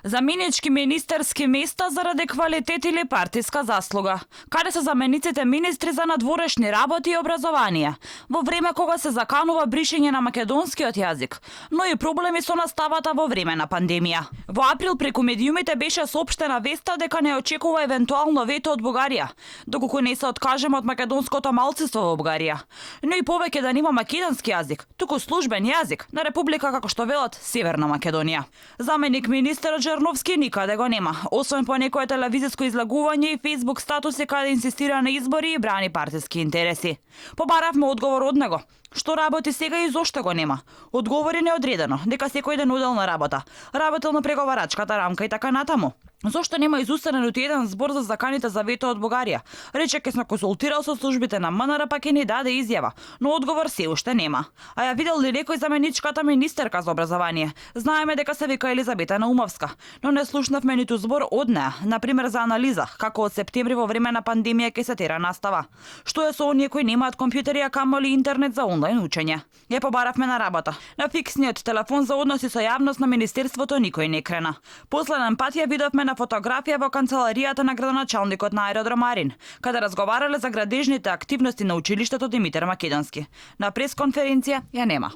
Заменички министерски места заради квалитет или партиска заслуга. Каде се замениците министри за надворешни работи и образование? Во време кога се заканува бришење на македонскиот јазик, но и проблеми со наставата во време на пандемија. Во април преку медиумите беше соопштена веста дека не очекува евентуално вето од Бугарија, доколку не се откажеме од македонското малцинство во Бугарија. Но и повеќе да нема македонски јазик, туку службен јазик на република како што велат Северна Македонија. Заменик министерот Жерновски никаде го нема, освен по некое телевизиско излагување и Facebook статуси каде инсистира на избори и брани партиски интереси. Побаравме одговор од него. Што работи сега и зошто го нема? Одговори неодредено, дека секој ден уделна работа, работел на преговарачката рамка и така натаму. Зошто нема изуставен ниту еден збор за заканите за вето од Бугарија? Рече ке сме консултирал со службите на МНР, па ке ни даде изјава, но одговор се уште нема. А ја видел ли некој заменичката министерка за образование? Знаеме дека се вика Елизабета Наумовска, но не слушнавме ниту збор од неа, например за анализа, како од септември во време на пандемија ќе се тера настава. Што е со оние кои немаат компјутери, а камоли интернет за онлайн учење? Ја побаравме на работа. На фиксниот телефон за односи со јавност на министерството никој не крена. Последен пат ја видовме на фотографија во канцеларијата на градоначалникот на аеродром Марин, каде разговарале за градежните активности на училиштето Димитар Македонски. На пресконференција ја нема.